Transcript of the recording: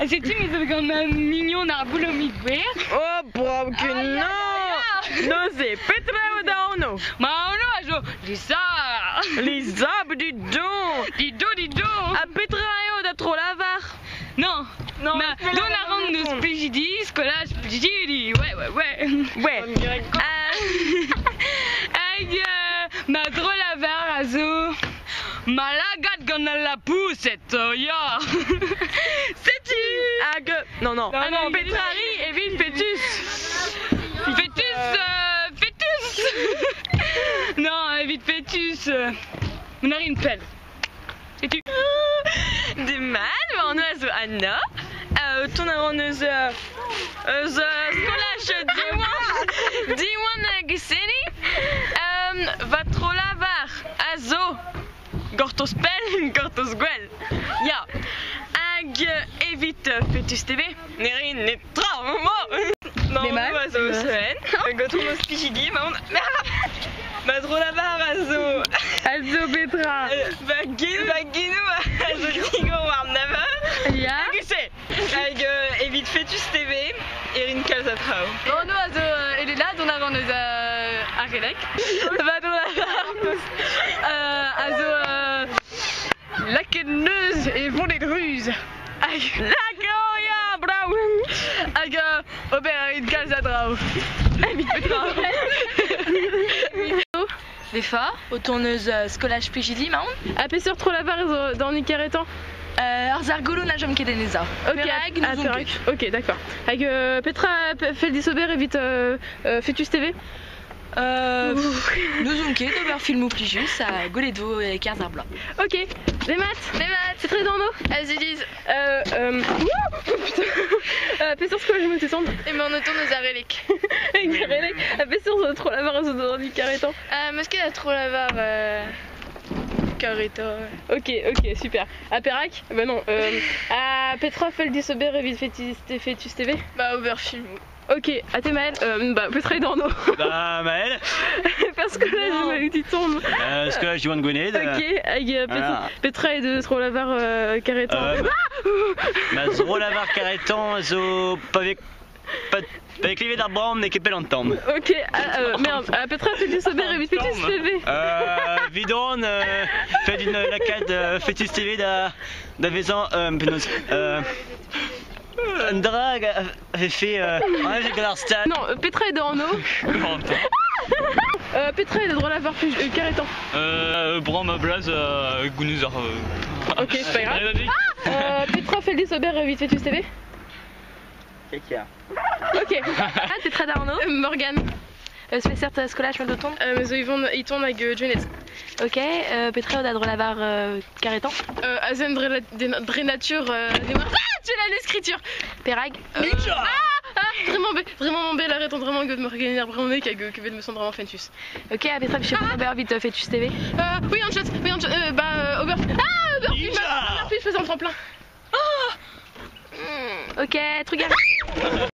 Setu me zo gant ma mignon ar boulomig gwer. Oh, brav kenañ! Neuze, petra eo da anv? Ma anv a zo Lisa. Lisa, dis donc! Dido, dido. Ha petra eo da tro-lavar? Non, Non, ma, mais dont la a ran deus Plijidi, skolaj Plijidi, ouais, ouais, ouais. Ouais. Hag ma tro-lavar a zo ma lagad gant al lapoused, oh ya. Setu! Hag... Non, non. Non, non, Petra ri evit fetus? Fœtus, fœtus. Non, evit fœtus. On a une pelle. Setu. Demat, ma anv a zo Anna. Tont a ran eus eus skolaj Diwan Diwan Geseni. Va tro-lavar a zo gortoz pell, gortoz gwell. Ya. Hag evit Fetus TV, ne rin netra ma. Ma anv a zo Sven, gant on eus Pijidi, ma on... Ma tro-lavar a zo... A zo petra? Va genou a zo digor war naver. Ya. Hag se. Hag evit Fetus TV, e rin kalz a traoù. Ma anv a zo Elena, dont a ran eus ar Relek. Va tro-lavar a zo lakaet neuz e vonet ruz. Hag... Lako, ya, brav! Hag ober a rin kalz a draoù. Evit petra? Vefa, o tont eus skolaj Plijidi, ma on. Ha peseurt tro-lavar zo d'an ikeretan? Ar zargolo na chom ket en eza. Ok, Perak, ah, n'ouzon perak. ket. Ok, d'accord. Hag petra fell disober evit Fetus TV? N'ouzon ket ober filmoù plijus ha gwelet vo e kerzh ar bloaz. Ok, demat. Demat. C'est très d'anno. Aziliz. Ouh, putain. Peseurt skolaj emañ o tesant? Emañ o tont eus ar Relek. Hag ar Relek. Ha peseurt tro-lavar a zo d'an ikeretan? Meus ket a tro-lavar karetañ. Ok, ok, super. Ha perak? Bah non. Ha petra fell disober evit Fetus TV? Bah ober filmoù. Ok, ha te Maël, bah petra eo d'anno? Bah Maël. Parce que là, je me dis tombe. Skolaj Diwan Gwened. Ok, hag Voilà. petra eo de tro-lavar karetan? Ma tro-lavar karetan zo pa vez pa, pa vez klevet ar bramm n'eo ket pell an tamm. Ok, merde, petra fell disober evit Fetus TV? Vidon, fait une lakaat Fetus TV da vezañ penaos, un drag a fait un jeu gant ar stad. Non, petra eo d'anno? Petra eo da drolavar plus karetan? Bramm a blaz gounez ar... Ok, c'est pas grave. Allez, vas-y. Petra fell disober evit Fetus TV? Keka. Ok. Ah, petra da anv? Morgane. Spesert skolaj ma doton? Me zo Yvonne Iton hag Junet. Ok, petra eo da drolavar karetan? Azen dre nature Ah, tu l'as l'écriture. Perag? Ah, ah, vraiment be, vraiment belle arrête, vraiment good Morgane, vraiment mec hag kevet me sent vraiment fentus. Ok, ha petra vije ober evit Fetus TV? Oui, en chat, oui, en chat, bah, ober, ah, ober, Ninja. ma, ma, ma, faisait un tremplin. Ok, truc à